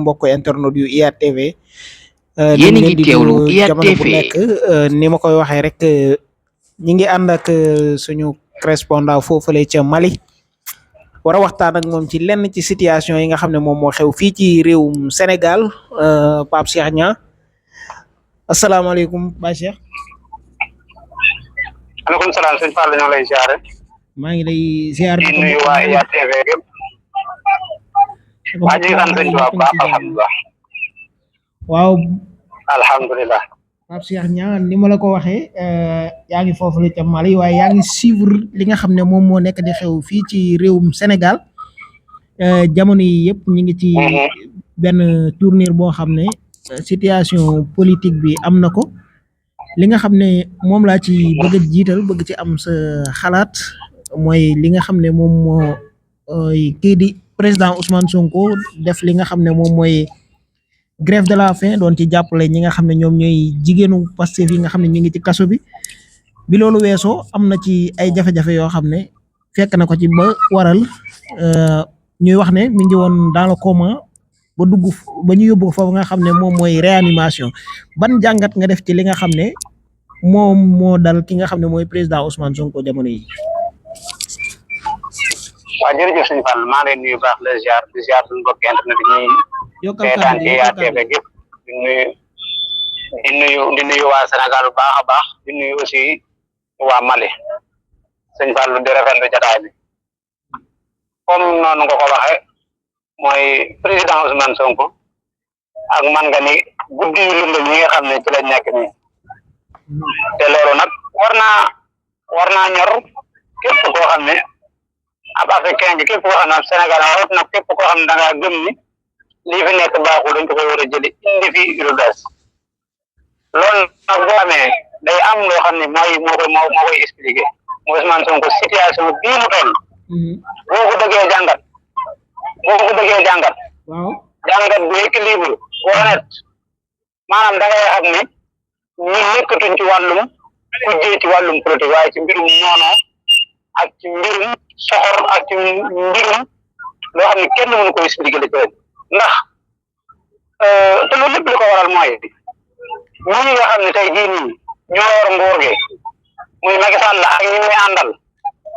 mbokk internet yu IATV yéen a ngi teewlu jamono bu IATV nekk ni ma koy waxee rek ñi ngi ànd ak suñu correspondant foofule ca Mali war a waxtaan ak moom ci lenn ci situation yi nga xam ne moom moo xew fii ci réewum Sénégal Pape Cheikh Niang asalaamaaleykum Baye Cheikh. maaleykum salaam sëñ Fall ñoo lay ziare. maa ngi lay ziar di nuyu waa IATV yëpp. waa ñu ngi sant sëñ Tuubaa bu baax alhamdulilah. waaw. alhamdulilah. Pape Cheikh Niang ni ma la ko waxee yaa ngi foofu la ca Mali waaye yaa ngi suivre li nga xam ne moom moo nekk di xew fii ci réewum Sénégal jamono yi yëpp ñu ngi ci benn tournure boo xam ne situation politique bi am na ko li nga xam ne moom laa ci bëgg a jiital bëgg ci am sa xalaat mooy li nga xam ne moom moo kii di président Ousmane Sonko def li nga xam ne moom mooy grève de la faim doon ci jàppale ñi nga xam ne ñoom ñooy jigéenu Pastef yi nga xam ne ñu ngi ci kaso bi loolu weesoo am na ci ay jafe-jafe yoo xam ne fekk na ko ci ba waral ñuy wax ne mi ngi woon dans le coma ba dugg ba ñu yóbbu foofu nga xam ne moom mooy réanimation ban jàngat nga def ci li nga xam ne moom moo dal ki nga xam ne mooy président Ousmane Sonko jamono yi. waaw jërëjëf sëñ Fall maa ngi lay nuyu baax la ziar di ziar suñu mbokk internet yi ñuy seetaan ci IATV gépp di nuyu waa Sénégal bu baax a baax di nuyu aussi waa Mali sëñ Fall di rafetlu jotaay bi comme noonu nga ko waxee mooy président Ousmane Sonko ak man nga ni guddi yu lëndëm yi nga xam ne ci lañ nekk nii te loolu nag war naa ñor képp koo xam ne ab africain bi képp koo xam ne ab Sénégal rawat nag képp koo xam ne da ngaa gëm ni lii fi nekk baaxul dañ ko koy war a jëli indi fi lu bees loolu nag boo amee day am loo xam ne moo koy expliqué mooy Ousmane Sonko situation bii mu toll boo ko bëggee jàngat jàngat bu équilibre bu honnête maanaam da ngay xam ne ñu nekkatuñ ci wàllum kujjee ci wàllum politique waaye ci mbirum noonoo ak ci mbirum soxor ak ci mbirum loo xam ne kenn mënu ko expliquer li ci rek ndax te loolu lépp li ko waral mooy ñi nga xam ne tey jii nii ñoo yor nguur gi muy Macky Sall ak ñi muy àndal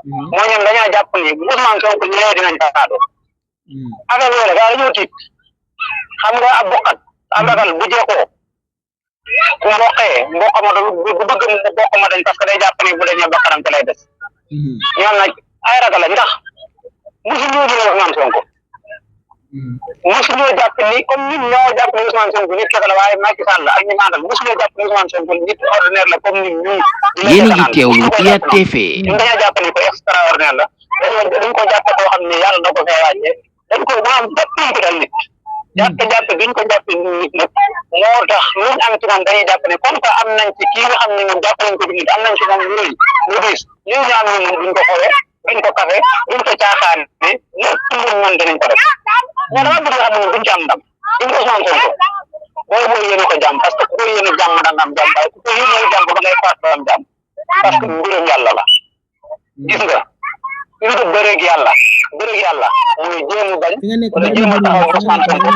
moo ñoom dañoo jàpp ni bu Ousmane Sonko ñëwee dinañ tasaadoo affaire yooyu gaa dañoo tiit xam nga ab bokkat ab ragal bu jeexoo bu mboq ma bu bëgg mboq ma dañ parce que day jàpp ni bu dañee bakkanam te lay des ñoom nag ay ragal la ndax mosuñoo jëlee Ousmane Sonko mosuñoo jàpp ni comme ñun ñoo jàpp ni Ousmane Sonko nit kese la waaye Macky Sall ak ñi mu àndal mosuñoo jàpp ni Ousmane Sonko nit ordinaire la comme ñun yéen a ngi teewlu IATV ñun dañoo jàpp ni ko extraordinaire la dañ ko jàppe koo xam ne yàlla da ko fee wàcce dañ ko maanaam jàppuñ ko dal nit jàppe duñ ko jàppe nit nag moo tax luñ am ci moom dañuy jàpp ne comme que am nañ ci kii nga xam ne moom jàpp nañ ko ci nit am nañ ci moom lu rëy lu diis lii ñu am ni moom duñ ko xoolee duñ ko kafe duñ ko caaxaan ne lépp lu mën dinañ ko def mais dama bëgg xam ne duñ ci am ndam duñ ko Ousmane Sonko boo yéene ko jàmm parce que ku ko yéene jàmm da nga am jàmm waaye ku ko yéene jàmm ba ngay faat doo am jàmm parce que mbirum yàlla la gis nga bëreeg yàlla muy jéem a bañ wala jéem a taxaw Ousmane Sonko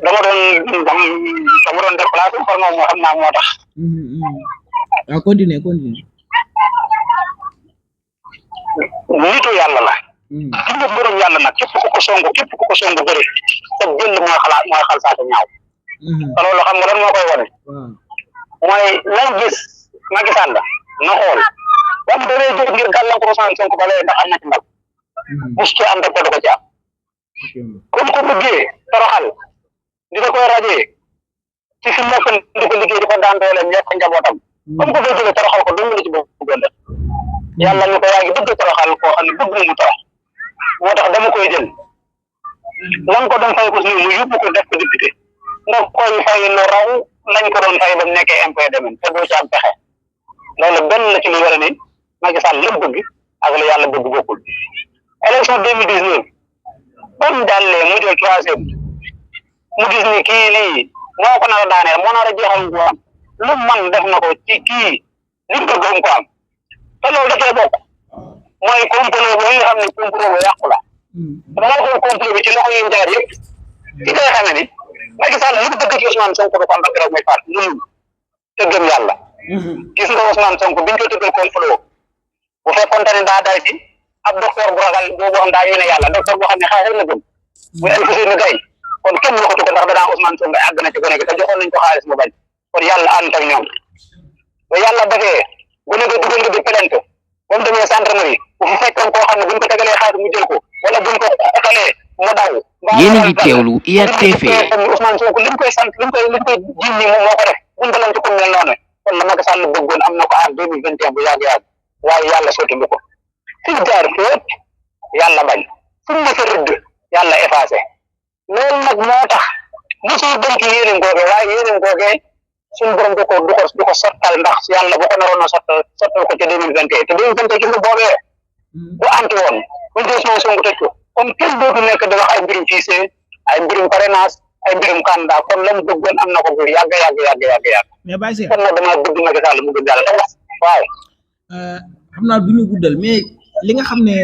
dama doon déplacé par moom moo xam naa moo tax waaw continue nitu yàlla la gis nga mbirum yàlla nag képp ku ko songu bëri sa jënd mooy xalsaate ñaaw te loolu xam nga lan moo koy wane mooy lañ gis Macky Sall na xool ba mu demee jóg ngir gàllankoor Ousmane Sonko ba léegi ndax am na ci ndam mus ci am rek du ko ci am comme ko bëggee toroxal di ko koy rajee ci fi nekk di ko liggéey di ko daan dooleem yokk njabootam comme ko fay jógee toroxal ko dong la ci bëggoon def yàlla ñu ko yaa ngi bëgg toroxal koo xam ne bëgg na mu torox moo tax dama koy jël lan ko doon fay ko nii mu yóbbu ko def ko député ndax koy fay lu raw lañ ko doon fay ba mu nekkee impôt domaine te doo ci am pexe loolu benn la ci lu wara ni Macky Sall lépp bëgg ak lu yàlla bëgg bokkul élection 2019 ba mu jàllee mu jël troisième mu gis ni kii lii moo ko nar a daaneel moo nar a jeexal nguuram lu man def na ko ci kii li mu bëgg ko am te loolu da cee bokk mooy complot bu nga xam ne complot bu yàqu la dama la ko complot bi ci loxo yi jaar yëpp ci ngay xamee ni Macky Sall li mu dëgg ci Ousmane Sonko du ko am ba keroog muy faat ñun te gëm yàlla gis nga Ousmane Sonko biñ ko tuddal complot bu fekkoon ne daa day ci ab docteur bu ragal boobu am daa yéene yàlla docteur boo xam ne xaalis la gëm muy Alfousseyni Gaye kon kenn waxatu ko ndax danaa Ousmane Sonko àgg na ci gone gi te joxoon nañ ko xaalis mu bañ kon yàlla ànd ak ñoom ba yàlla defee gone gi dugal nga di plainte ba mu demee gendarmerie bu fi fekkoon koo xam ne buñ ko tegalee xaalis mu jël ko wala buñ ko xalee mu daw yéen a ngi teewlu IATV Ousmane Sonko li mu koy sant li mu koy jiin ni moom moo ko def buñ ko leen ci comme mel noonu kon la Macky Sall bëggoon am na ko en 2021 bu yàgg-yàgg waaye yàlla sotti lu ko fi jaar fépp yàlla bañ fu mu mës a rëdd yàlla effacé loolu nag moo tax mosul dem ci yéeneen googee waaye yéeneen googee suñu borom du ko sottal ndax yàlla bu ko naroon a sottal ko ci 2021 te 2021 gis nga boobee bu anti woon buñ dee Ousmane Sonko tëj ko kon kenn dootu nekk di wax ay mbirum fichier ay mbirum parrainage ay mbirum candidat kon la mu bëggoon am na ko bu yàgg mais Baye Cheikh kon nag dama bëgg Macky Sall mu gën yàlla tax waaw xam naa du ñu guddal mais li nga xam ne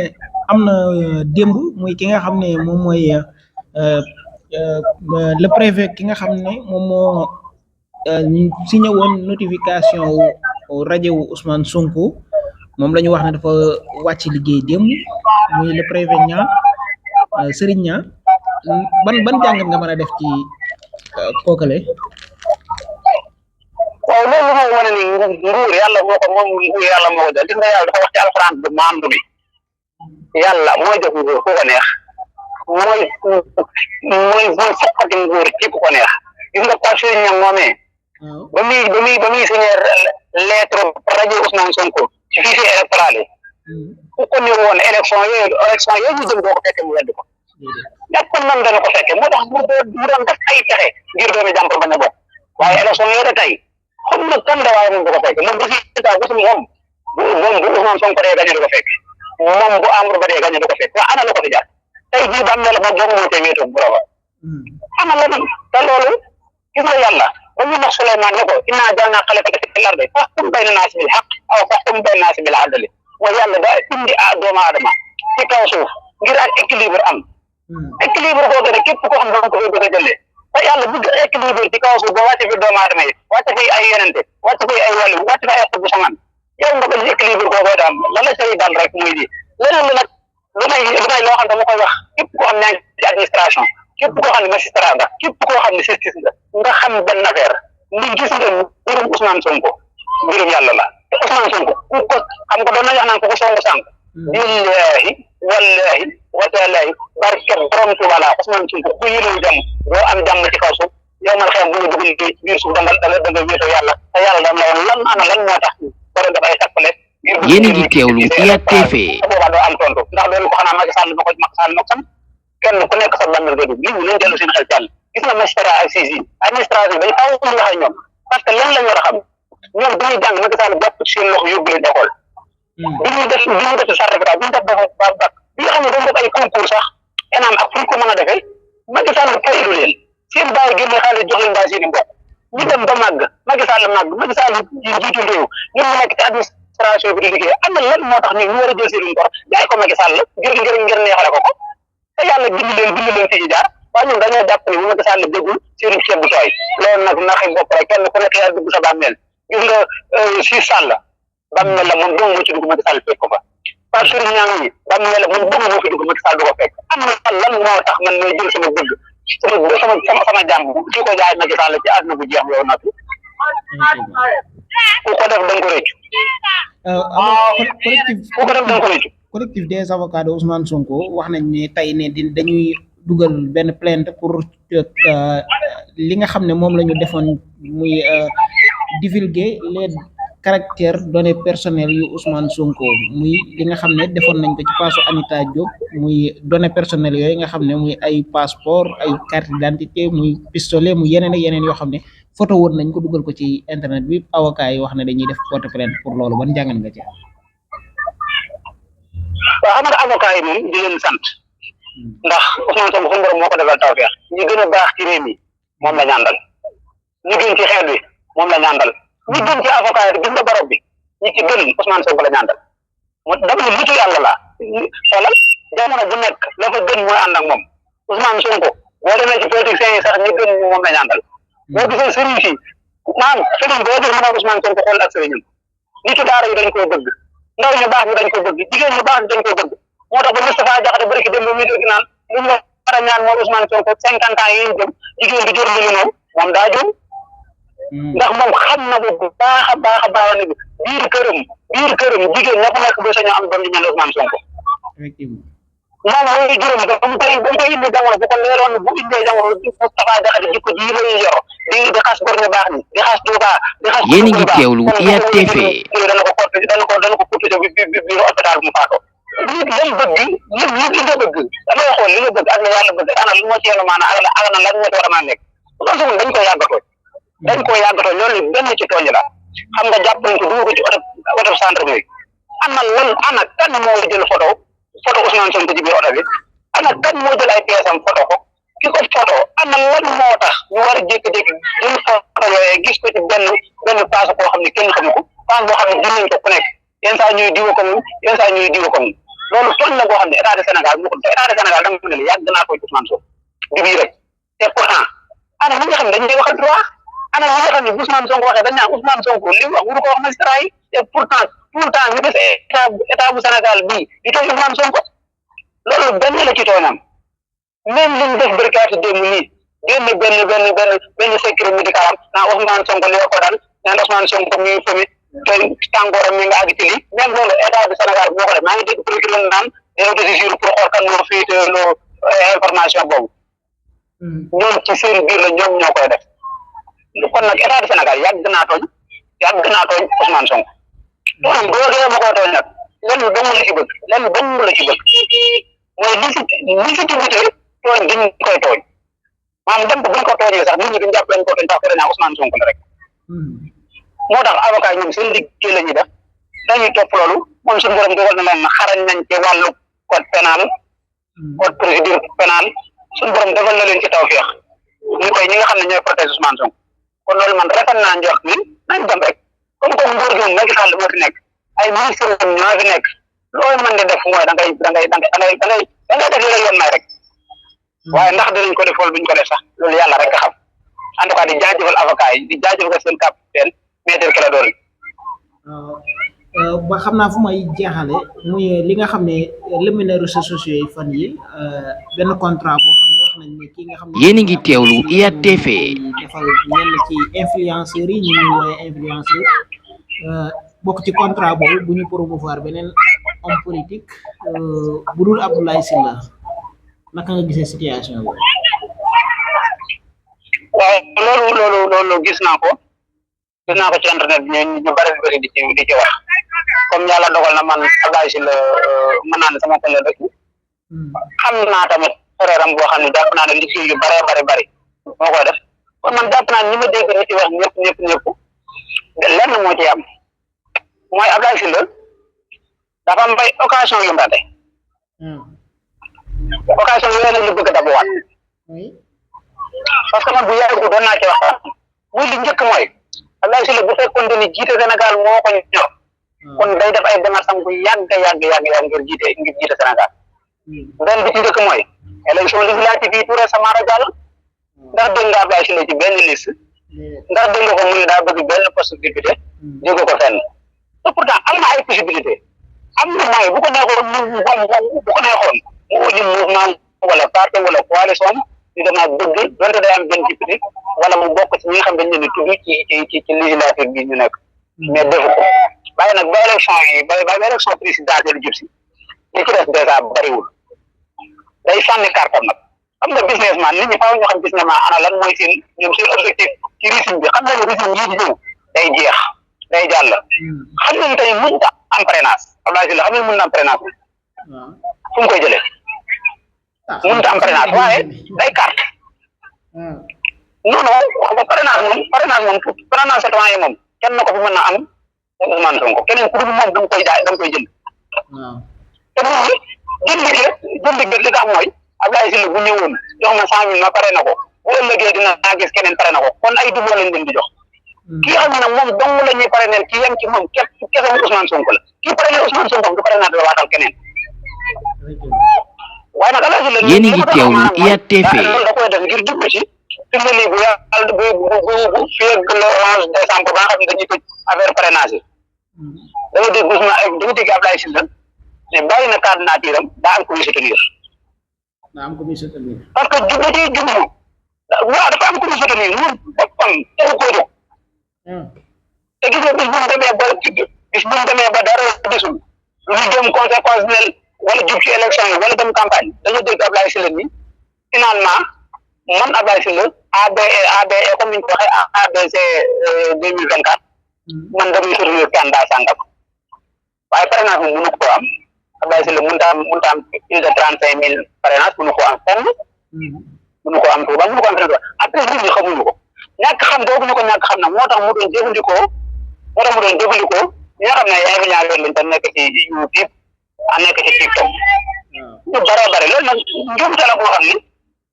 am na démb muy ki nga xam ne moom mooy le préfet ki nga xam ne moom moo signé woon notification wu rajo wu Ousmane Sonko moom la ñu wax ne dafa wàcc liggéey démb muy le préfet Niang Serigne Niang ban jàngat nga mën a def ci kookale. waaw loolu mooy wane ni nguur yàlla moo ko moom nguur yàlla moo ko jox gis nga yàlla dafa wax ci alxuraan bu maandu bi yàlla mooy jox nguur ku ko neex mooy fokkati nguur ci ku ko neex gis nga Pape Serigne Niang moomee ba muy signé lettre rajo Ousmane Sonko ci fichier électoral yi ku ko ne woon élection yooyu ñu jëm doo ko fekke mu wedd ko ñàkkoon nan dana ko fekke moo tax mu doon def ay pexe ngir doomi jàmbur bañ a bokk waaye élection yooyu de tey xam na kan da waaye moom du ko fekk moom résultat bu moom bu Ousmane Sonko dee gañe du ko fekk moom bu Amadou Ba dee gañe du ko fekk waa ana la ko fi jaar tey jii ba mel moom doomu moo tey wéetoo bu roba ana la te loolu gis nga yàlla ba ñu wax Souleymane ne ko innaa ja'alnaa xaliifatan fil ardi fahkum bayna naasi bil haqq aw fahkum bayna naasi bil adli mooy yàlla daa indi doomu aadama ci kaw suuf ngir ak équilibre am équilibre boobu nag képp koo xam ne da nga ko fay bëgg a jëlee te yàlla bëgg équilibre ci kaw suuf ba wàcce fi doomu aadama yi wàcce fi ay yenente wàcce fi ay wàllu wàcce fi ay xob bu samaan yow nga bañ équilibre boobu daam la la sëy daal rek muy di leneen li nag lu may loo xam ne dama koy wax képp koo xam ne ci administration képp koo xam ne magistrat nga képp koo xam ne justice nga xam benn affaire li gis nga mbirum Ousmane Sonko mbirum yàlla la te Ousmane Sonko ku ko xam nga doon nañu wax naan ko songu sànq billahi wallahi watalahi barke borom Tuuba la Ousmane Sonko ku yénewu jàmm doo am jàmm ci kaw suuf yow man xam bu ñu dugg ci biir suuf da nga wéeto yàlla te yàlla dam la woon lan ana lan moo tax bara def ay tappale yéen a ngi teewlu IATV boobaa doo am tontu ndax loolu ko xanaa Macky Sall ma ko sam kenn ku nekk sa bàmmeel nga dugg nit ñi nañ dellu seen xel jàll gis nga magistrat ak juge yi administration dañ faaw ñu wax ak ñoom parce que lan la ñu war a xam ñoom dañuy jàng Macky Sall jàpp ci seen loxo yóbbu leen école bi ñuy def certificat bi ñu def bac bi nga xam ne dañ def ay concours sax ENAM ak fu ñu ko mën a defee Macky Sall fayidu leen seen bàyyi génne xaalis jox leen bàyyi seen i mbokk ñu dem ba màgg Macky Sall jiitu réew ñoom ñu nekk ci administration bi di liggéey am na lan moo tax ñu war a jël seen ngor jaay ko Macky Sall ngir neexale ko te yàlla bind leen fi ñu jaar waaye ñun dañoo jàpp ne bu Macky Sall déggul seen ceeb bu tooy loolu nag naxi bopp rek kenn ku nekk yaa dugg sa bàmmeel gis nga si Sall bàmmeel la moom dong moo ci dugg Macky Sall fekk ko fa par Serigne Niang yi bàmmeel la moom dong moo fi dugg Macky Sall du ko fekk am na lan moo tax man may jël sama bëgg sama jàmm di ko jaay Macky Sall ci àdduna bu jeex yow noppi ku ko def da nga ko rëccu ku ko def da nga ko rëccu collectif des avocats de Ousmane Sonko wax nañ ne tey ne dañuy dugal benn plainte pour li nga xam ne moom la ñu defoon muy divulguer les caractères données personnelles yu Ousmane Sonko muy li nga xam ne defoon nañ ko ci paasu Anita Diop muy données personnelles yooyu nga xam ne muy ay passeport ay carte d'identité muy pistolet muy yeneen ak yeneen yoo xam ne photo woon nañ ko dugal ko ci internet bi avocats yi wax ne dañuy def porte plainte pour loolu ban jàngat nga ci waaw xam nga avocat yi moom di leen sant ndax Ousmane Sonko suñu borom moo ko defal tawfeex ñi gën a baax ci réew mi moom la ñaandal ñi gën ci xeet wi moom la ñaandal ñi gën ci avocat yi gis nga borom bi ñi ci gën Ousmane Sonko la ñaandal moo dama ne nitu yàlla la xoolal jamono bu nekk la fa gën mooy ànd ak moom Ousmane Sonko boo demee ci politiciens yi sax ñi gën moom lañ àndal boo gisee sëriñ si maanaam sëriñ boo gis mu ne Ousmane Sonko xool ak sëriñam nitu daara yi dañ koy bëgg ndaw ñu baax ñi dañ koy bëgg jigéen ñu baax ñi dañ koy bëgg moo tax ba Moustapha Diakhaté bari ki dem ba muy dégg naan lu mu war a ñaan moom Ousmane Sonko 50 ans yi ñu jëm jigéen bi jur li ñu moom daa jëm ndax moom xam na bu baax a baax a baax ne biir këram jigéen ña fa nekk bu sañoo am doom di ñaan Ousmane Sonko moom mooy juróom ba mu koy indi jamono bu ko leeroon bu indee jamono Moustapha Diakhaté jikko ji lay yor di xas góor ñu baax ñi di xas Touba di xas yéen a ngi teewlu IATV dana ko courtisé bi hôpital mu faatoo nit lañ bëgg ñun li nga bëgg damay xool li nga bëgg ak la yàlla bëgg ana lu moo ci yenu maanaam ak na lan moo ci war a maa nekk loolu sax dañ koy yàggatoo loolu benn ci tooñ la xam nga jàpp nañ ko dugg ko ci oto centre bi ana kan moo jël photo Ousmane Sonko ci biir oto bi ana kan moo jël ay pièces am photo ko ki ko photo ana lan moo tax ñu war a jékki-jékki jël photo yooyu gis ko ci benn passe koo xam ne kenn xamu ko passe boo xam ne jël nañ ko ku nekk yenn saa ñuy diwa comme yenn saa ñuy diwa comme loolu tooñ la boo xam ne état de Sénégal moo ko état de Sénégal dama ne la yàgg naa koy Ousmane Sonko di bii rek te pourtant ana ñi nga xam ne dañuy waxal droit ana ñi nga xam ne Ousmane Sonko waxee dañ naan Ousmane Sonko li mu wax wuru ko wax magistrat yi te pourtant tout le temps ñu gis état bu Sénégal bii di tooñ Ousmane Sonko loolu benn la ci tooñam même li ñu def barkaati démb nii génn benn secret médical am naa Ousmane Sonko li ko dal naan Ousmane Sonko mi ngi fami te tàngooram mi nga àgg ci lii même loolu état du Sénégal moo ko def maa ngi dégg procureur naan dañoo décision pour xool kan moo féete loo information boobu ñoom ci seen biir la ñoom ñoo koy def kon nag état du Sénégal yàgg naa tooñ Ousmane Sonko tooñ boo gee ma koy tooñ nag lenn dong la ci bëgg mooy légitimité tooñ diñ koy tooñ maanaam dem buñ ko tooñee sax nit ñi duñ jàpp leen ko tooñ sax ko dañaa Ousmane Sonko la rek moo tax avocat ñoom seen liggéey la ñuy def dañuy topp loolu moom suñu borom dogal na leen xarañ nañ ci wàllu code pénal code procédure pénale suñu borom defal na leen ci tawfeex ñu koy ñi nga xam ne ñooy protéger Ousmane Sonko kon loolu man rafet naa njort ni nañ dem rek comme nguur gi moom Macky Sall moo fi nekk ay ministre ñoo fi nekk loolu mën di def mooy da ngay def li la yoon may rek waaye ndax dinañ ko def wala buñ ko def sax loolu yàlla rek a xam en tout cas di jaajëfal avocat yi di jaajëfal seen capitaine maître Clédor ba xam naa fu may jeexale muy li nga xam ne lëmb na réseaux sociaux yi fan yi benn contrat boo xam ne wax nañ ne kii nga xam ne yéen a ngi teewlu IATV defal ñenn ci influenceurs yi ñu ñuy woowe influenceur bokk ci contrat boobu bu ñu promouvoir beneen homme politique bu dul Abdoulaye Sylla naka nga gisee situation boobu waaw loolu gis naa ko ci internet bi ñu bari di ci wax comme yàlla dogal na man Abdoulaye Sylla mën naa ne sama ko la dëkk xam naa tamit frère am boo xam ne jàpp naa ne liggéey yu bari moo koy def kon man jàpp naa ne ñi ma dégg ni ci wax ñëpp lenn moo ci am mooy Abdoulaye Sylla dafa am ay occasion yu mbate occasion yooyu nag ñu bëgg a dabuwaat parce que man bu yàggu doon naa ci wax muy li njëkk mooy Abdoulaye Sylla bu fekkoon ne jiite Sénégal moo ko ñor kon day def ay démarches bu yàgg ngir jiite Sénégal benn bi ci njëkk mooy élection législative yi tout récemment rek jàll ndax dégg nga Abdoulaye Sylla ci benn liste ndax dégg nga ko mu ne daa bëgg benn poste député dégg ko fenn te pourtant am na ay possibilité am na mooy bu ko neexoon mu wóñi mouvement wala parti wala coalition ñu dem naa bëgg donte day am benn député wala mu bokk ci ñi nga xam dañ leen di tudd ci législature bi ñu nekk mais defu ko bàyyi nag ba élection yi ba élection présidentielle jub si li ci des dèjà bariwul day sànni kartam nag xam nga businessman nit ñi faaw ñu xam businessman ana lan mooy seen ñoom seen objectif ci régime bi xam nañu régime yii di ñëw day jeex day jàll xam nañu tey mënut a am parrainage Abdoulaye Sylla xam nañu mënut a am parrainage fu mu koy jëlee mënut a am parrainage waaye day carte non wax ba parrainage moom parrainage citoyen moom kenn na ko fi mën na am Ousmane Sonko keneen ku dul moom da nga koy jaay da nga koy jënd te moom jënd bi li tax mooy Abdoulaye Sylla bu ñëwoon jox ma 100 000 ma pare na ko bu ëllëgee dina gis keneen pare na ko kon ay doublon lañ leen di jox ki nga xam ne moom dong la ñuy pare neel ki yem ci moom kese Ousmane Sonko la ki pare ne Ousmane Sonko du pare naa da waatal keneen waaye nag Alaaji la yéen a ngi teewlu IATV loolu da koy def ngir jublu ci dimbali bu yàlla bu fii ak le 11 décembre ba nga xam ne dañuy tëj affaire parrainage yi dama dégg Abdoulaye Sylla ne bàyyi na candidature am daa am ko muy soutenir parce que jublu ci jublu waaw dafa am ko muy soutenir moom boppam taxu koo jóg te gis nga bis bu ñu demee ba dara desul lu ñu jëm conseil constitutionnel wala jub ci élection yi wala dem campagne dañoo dégg Abdoulaye Sylla ni finalement man Abdoulaye Sylla ABE comme ni ñu ko waxee ABC 2024 man damay soutenir candidat sàngam waaye parrainage moom mënu ko am Abdoulaye Sylla mënut a am plus de 35,000 parrainage mënu ko am fenn mënu ko am Touba mënu ko am fenn après nit ñi xamuñu ko ñàkk xam boobu ñu ko ñàkk xam nag moo tax mu doon jëfandikoo ñi nga xam ne influenceur lañ te nekk ci YouTube nekk ci TikTok ñu bare loolu nag njuumte la boo xam ne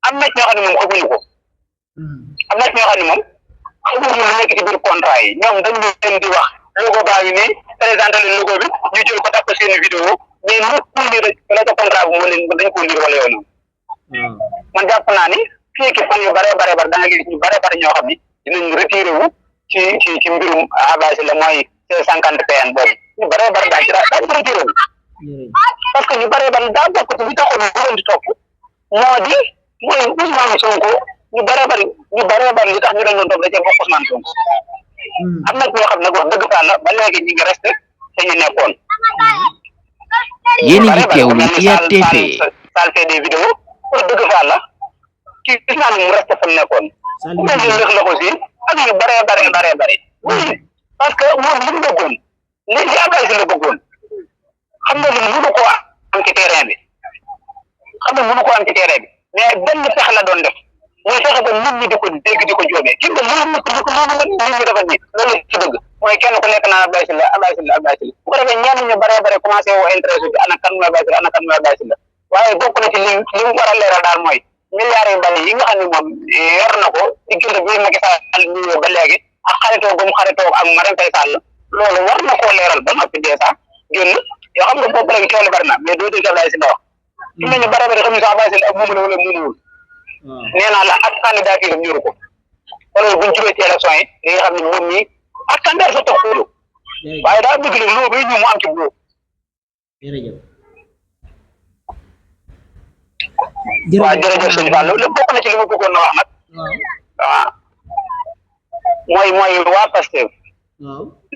am na ci ñoo xam ne moom xamuñu ko am na ci ñoo xam ne moom xamuñu lu nekk ci biir contrat yi ñoom dañ leen di wax logo baa ngi nii présenté leen logo bi ñu jël ko taf ko seen vidéo mais nekkul ni rek la ca contrat bi moo leen dañ ko lire wala yoonu man jàpp naa ni fii ki fan yu bare da nga gis ñu bare ñoo xam ni dinañ retiré wu ci mbirum Abdoulaye Sylla mooy C50 PN boobu ñu bare daa ci retiré wu parce que ñu bare daa bokk ci li taxoon ñu leen di topp mooy Ousmane Sonko ñu bare li tax ñu leen doon topp da cee bokk Ousmane Sonko am na ñoo xam ne wax dëgg fa la ba léegi ñu ngi resté te ñu nekkoon yéen a ngi teewlu IATV salté des vidéos wax dëgg fa la ci gis naa ne mu resté fa nekkoon ku mel ni lëx la ko si ak ñu bare parce que moom li mu bëggoon li Abdoulaye Sylla bëggoon xam nga ni mënu ko am ci terrain bi mais benn pexe la doon def mooy fexe ba nit ñi di ko dégg di ko jóomee ki nga loolu nit ñi dafa ni loolu ci dëgg mooy kenn ku nekk naan Abdoulaye Sylla bu ko defee ñenn ñu bare commencé woo intéressé bi ana kan mooy Abdoulaye Sylla waaye bokk na ci li mu war a leeral daal mooy milliards yu bari yi nga xam ne moom yor na ko diggante bi Macky Sall ñëwee ba léegi ak xaritoo ak Marème Faye Sall loolu war na koo leeral ba noppi dee sax génn yoo xam nga boobu léegi coow li bari na mais doo dégg Abdoulaye Sylla wax su mel ni bare xam ne sax Abdoulaye Sylla ak moom la wala mënuwul nee naa la ak candidature am ñoru ko wala buñ jubee ci élection yi li nga xam ne moom mii ak candidat sa tax xoolu waaye daa bëgg nag loo bay ñu mu am ci boobu waaw jërëjëf sëñ Fall loolu bokk na ci li ma bëggoon na wax nag waaw mooy waa Pastef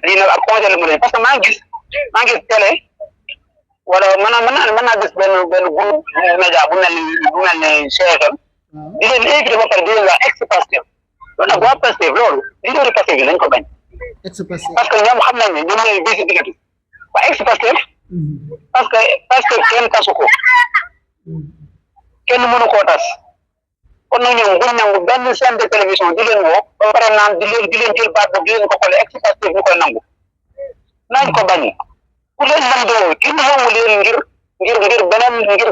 lii nag ak conseil la mu ne parce que maa ngi gis télé wala mën naa gis benn groupe média bu mel ni CFM di leen invité ba pare di leen wax ex Pastef loolu nag waa Pastef loolu leader Pastef yi nañ ko bañ parce que ñoom xam nañ ne ñoom ñooy visibilité waa ex Pastef parce que Pastef kenn tasu ko kenn mënu koo tas kon nag ñoom buñ nangu benn chaîne de télévision di leen woo ba pare naan di leen jël baat boobu di leen ko xoolee ex Pastef ñu koy nangu nañ ko bañ ku leen man di woo kenn woowu leen ngir beneen ngir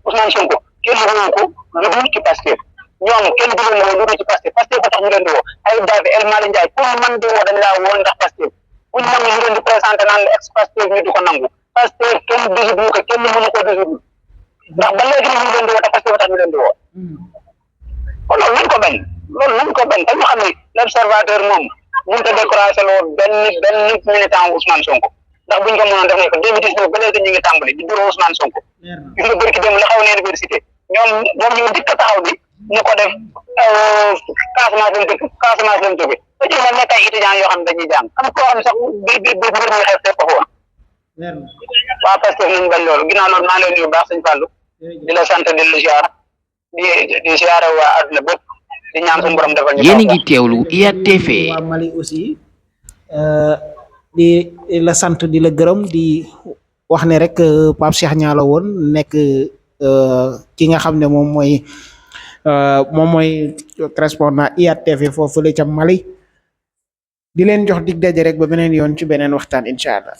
Ousmane Sonko kenn woowu ko lu dul ci Pastef ñoom kenn du leen woo lu dul ci Pastef ba tax ñu leen di woo ay David El Malick Ndiaye pour man di woo dañ laa woo ndax Pastef buñ nangu ñu leen di présenté naan ex Pastef ñu di ko nangu Pastef kenn disibu ko kenn mënu ko disibu ndax ba léegi ñu leen di woo te Pastef ba tax ñu leen di woo kon loolu nañ ko bañ te ñu xam ne l'observateur moom mënut a découragé loo benn militant Ousmane Sonko ndax buñ ko mënoon def nañ ko 2019 ba léegi ñu ngi tàmbali di bureau Ousmane Sonko gis nga bërki dem la xaw ne université ñoom ñu dikk taxaw bi ñu ko def Casamance lañ jóge ba ci ma nekk ay étudiants yoo xam ne dañuy jàng am koo xam ne sax bi mbir mi xew fekk ko fa woon waa Pastef nañ bañ loolu ginnaaw loolu maa leen nuyu baax sëñ Fallou di la sant di la ziar di ziare waa àdduna bépp di ñaan suñu borom defal ñu yéen a ngi teewlu IATV waa Mali aussi di la sant di la gërëm di wax ne rek Pape Cheikh Niang la woon nekk ki nga xam ne moom mooy correspondant IATV foofu la ca Mali di leen jox dig daje rek ba beneen yoon ci beneen waxtaan incha allah